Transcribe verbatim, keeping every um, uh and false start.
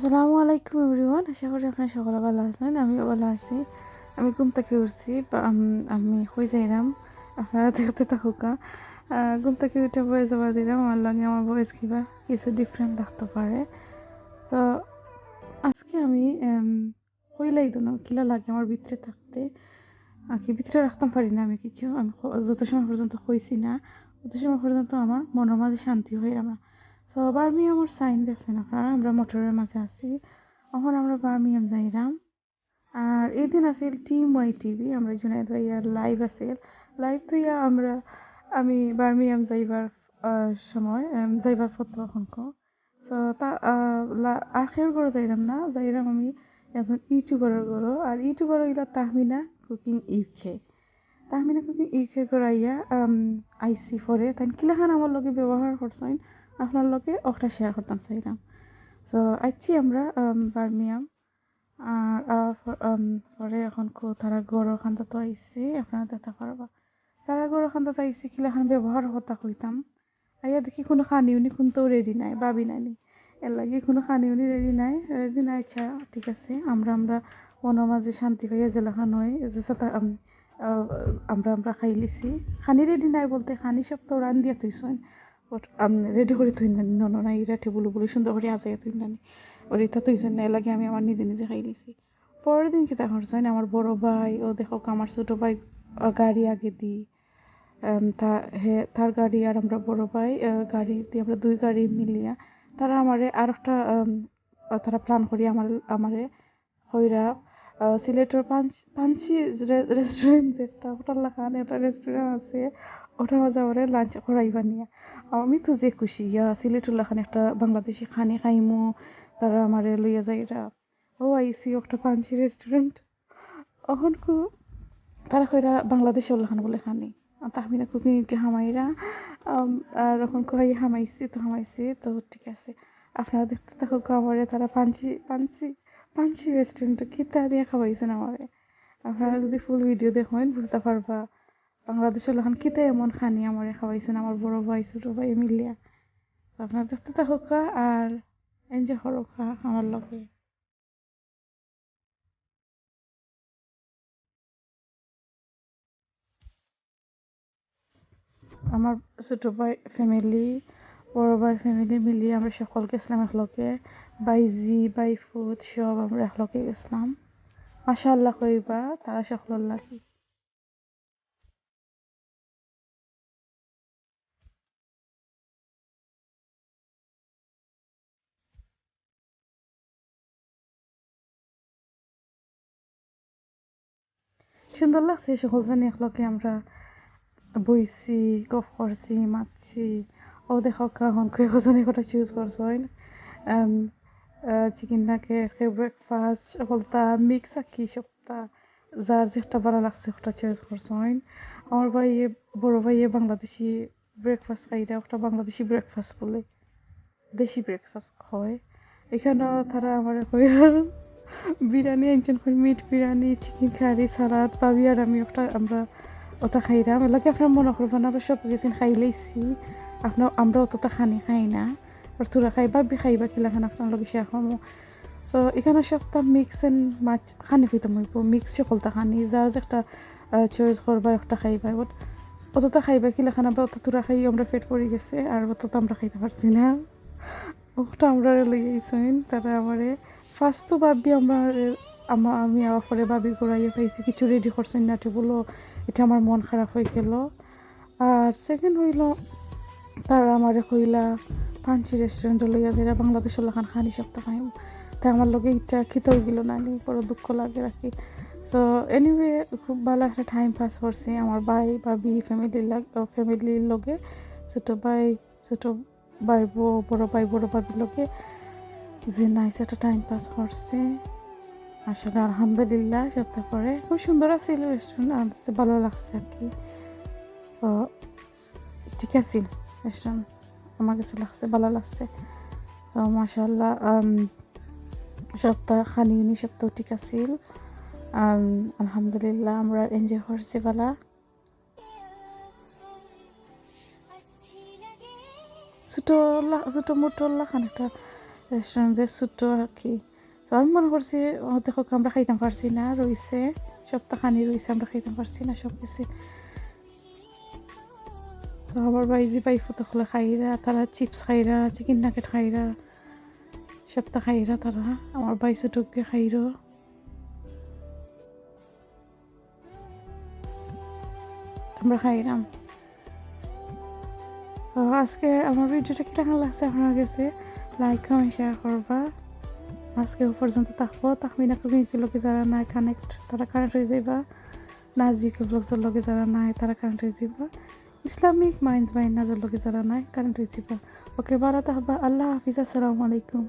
আসসালামু আলাইকুম এভরিওয়ান, আশা করি আপনারা সকলে ভালা আছইন। আমিও ভালা আছি। আমি ঘুম থাকি উঠছি, বা, আম-, আমি কই যাইরাম, আপনারা দেখতে থাকুক্কা। আহ, ঘুম থাকি উঠে ভয়েস ওভার দিরাম, আমার লগে আমার ভয়েস কিবা কিছু ডিফারেন্ট লাগতে পারে। তো আজকে আমি, এম, কইলাই তো না, কিলা লাগে আমার ভিতরে থাকতে। আর কি ভিতরে রাখতাম পারি না আমি কিছু। আমি ক-, যত সময় পর্যন্ত কইছি না, তত সময় পর্যন্ত আমার মনর মাঝে শান্তি অইরাম না। তো বার্মিংহামর সাইন দেখছইন আপনারা, আমরা মোটরওয়ের মাঝে আছি। অখন আমরা বার্মিংহাম যাইরাম। আর এদিন আছিল টিম ওয়াই টিভি, আমরা জুনায়েদ ভাইয়ার লাইভ আছিল। লাইভ থইয়া আমরা, আমি বার্মিংহাম যাইবার, আহ, সময়, আম, যাইবার পথ অখনকু। তো তা, আহ, লা-, আর কেউর ঘরো যাইরাম না, যাইরাম আমি একজন ইউটিউবারর ঘরো। আর ইউটিউবার অইলা তাহমিনা কুকিং ইউকে। তাহমিনা কুকিং ইউকের ঘরো আইয়া, আম, আইছি পরে। তাইন কিলাখান আমার লগে ব্যবহার করছইন, আপনার লগে অটা শেয়ার করতাম চাইরাম। তো আইছি আমরা, আম, বার্মিংহাম। আর, আহ, ফ-, আম, পরে অখনকু তারার ঘরর কান্দাত আইছি, আপনারা দেখতা পারবা। তারার ঘরর কান্দাত আইছি, কিলাখান ব্যবহার কথা কইতাম। আইয়া দেখি কুনু খানি উনি কুনতাউ রেডি নাই, ভাবি নানি। এরলাগি কুনু খানি উনি রেডি নাই, রেডি নাই, আচ্ছা, ঠিক আছে। আমরা, আমরা মনর মাঝে শান্তি পাইয়া যেলাখান অয়, যে সাথে, আম, আহ, আমরা, আমরা খাইলিছি। খানি রেডি নাই বলতে খানি সব তো রান্দিয়া থইছইন। But, আম, রেডি করি থইন না, না, না, না, ইরা টেবুল উবুল সুন্দর করি আজাইয়া থইন না। ওর ইতা থইছইন না, এরলাগি আমি আমার নিজে নিজে খাইলিছি। পরের দিন কিতা করছইন, আমার বড় ভাই, ও দেখো আমার ছোট ভাই, আহ, গাড়ি আগেদি, আম, তা, হে, তার গাড়ি আর আমরা বড় ভাই, আহ, গাড়িদি আমরা দুই গাড়ি মিলিয়া, তারা আমারে আরোকটা, আম, আহ, তারা প্ল্যান করি আমার, আমারে কইরা, আহ, সিলেটর পাঞ্চ-, পাঞ্চি রে-, রেস্টুরেন্ট, যে একটা হোটেল লাখান, একটা রেস্টুরেন্ট আছে, ওটার মাঝে আমারে লাঞ্চ করাইবা নিয়া। আমি তো যে খুশি, ইয়া, সিলেটর লাখান একটা বাংলাদেশি খানি খাইমু, তারা আমারে লইয়া যাইরা। ও আইছি একটা পাঞ্চি রেস্টুরেন্ট। অখনকু তারা কইরা বাংলাদেশর লাখান বলে খানি। আর তাহমিনা কুকিং ইউকে হামাইরা, আম, আর অখনকু হামাইছি তো হামাইছি তো ঠিক আছে। আপনারা দেখতে থাকুক্কা আমারে তারা পাঞ্চি, পাঞ্চি, পাঞ্চি রেস্টুরেন্ট কিতা দিয়া খাওয়াইছইন আমারে। আপনারা যদি ফুল ভিডিও দেখইন বুঝতা পারবা বাংলাদেশর লাখান কিতা এমন খানি আমারে খাওয়াইছইন আমার বড় ভাই, ছোট ভাই মিলিয়া। তো আপনারা দেখতে থাকুক্কা আর এনজয় করুক্কা আমার লগে। আমার ছোট ভাই ফ্যামিলি, বড় ভাই ফ্যামিলি মিলি আমরা সকল গেছলাম একলগে। ভাইজি, ভাইফুত সব আমরা একলগে গেছলাম। মাশাআল্লাহ কইবা তারা সকলর লাগি। সুন্দর লাগছে সকল জনে একলগে আমরা বইছি, গফ করছি, মাতছি। ও দেখো, এখন কেউ জনে কটা চুজ করছইন। আম, আহ, চিকেন নাগেট, কেউ ব্রেকফাস্ট, সকলতা মিক্স আর কি, সবতা যার যেটা ভালা লাগছে, ওটা চয়েস করছইন। আমার ভাইয়ে, বড় ভাইয়ে বাংলাদেশি ব্রেকফাস্ট খাইরা, ওটা বাংলাদেশি ব্রেকফাস্ট বলে, দেশি ব্রেকফাস্ট হয়। এখানো তারা আমারে কইরা বিরিয়ানি আনছইন, কই মিট বিরিয়ানি, চিকেন কারি, সালাদ, ভাবি আর আমি ওটা, আমরা ওটা খাইরাম। এলাকে আপনারা মনে করবা না, আমরা সব গেছইন খাইলাইছি। আপনার, আমরা অতটা খানি খাই না, আর থুড়া খাই, ভাবি খাইবা কিলাখান আপনার লগে শেয়ার করমু। তো এখানো সবতা মিক্স এন্ড মাছ খানি কইতাম অইবো, মিক্স সকলতা খানি, যার যেটা, আহ, চয়েস করবা, একটা খাইবা। But অতটা খাইবা কিলাখান, আমরা অত থুড়া খাই, আমরা পেট ভরি গেছে, আর অতটা আমরা খাইতা পারছি না। ওটা আমরা লই আইছইন, তারা আমারে ফার্স্ট তো ভাবি আমার, আমা-, আমি আবার পরে ভাবি ঘুরাইয়া পাইছি, কিছু রেডি করছইন না, ঠিক বলো, এটা আমার মন খারাপ হয়ে গেল। আর সেকেন্ড হইল, তারা আমারে কইলা পাঞ্চি রেস্টুরেন্টে লইয়া যাইরা, বাংলাদেশর লাখান খানি সবতা খাইম। তাই আমার লগে ইটা খিতা হয়ে গেল না, নি বড় দুঃখ লাগে রাখি। তো এনিওয়ে, খুব ভালো একটা টাইম পাস করছি আমার ভাই, ভাবি, ফ্যামিলির লাগ-, ফ্যামিলির লগে, ছোট ভাই, ছোট ভাই, বউ, বড় ভাই, বড় ভাবির লগে যে নাইস একটা টাইম পাস করছি। আসলে আলহামদুলিল্লাহ, সবতা পরে খুব সুন্দর আছিল রেস্টুরেন্ট, আমার কাছে ভালো লাগছে আর কি। তো ঠিক আছিল রেস্টুরেন্ট, আমার কাছে লাগছে, ভালো লাগছে। তো মাশাআল্লাহ, আম, সবতা খানি উনি সবতা ঠিক আছিল। আম, আলহামদুলিল্লাহ, আমরা এনজয় করছি ভালা। ছোট লা-, ছোট মোটো লাখান একটা রেস্টুরেন্ট যে ছোট আর কি। তো আমি মনে করছি, ও দেখো, আমরা খাইতাম পারছি না, রইছে, সপ্তাহ খানি রইছে, আমরা খাইতাম পারছি না সব কিছু। তো আমার ভাইজি ভাইফু তো হলে খাইরা, তারা চিপস খাইরা, চিকেন নাগেট খাইরা, সপ্তাহ খাইরা তারা। আমার ভাই ছোটকে খাইরো। আমরা খাইলাম। তো আজকে আমার ভিডিওটা কিরকম লাগছে আপনার কাছে, লাইক, কমেন্ট, শেয়ার করবা। আজকে ও পর্যন্ত থাকবো। তাহমিনা কুকিং লগে যারা নাই কানেক্ট, তারা কানেক্ট হয়ে যাইবা। নাজিকে ব্লগসের লগে যারা নাই, তারা কানেক্ট হয়ে যাইবা। ইসলামিক মাইন্ডস বাই নাজের লগে যারা নাই, কানেক্ট হয়ে যাইবা। ওকে, ভালো থাকবা। আল্লাহ হাফিজ, আসসালামু আলাইকুম।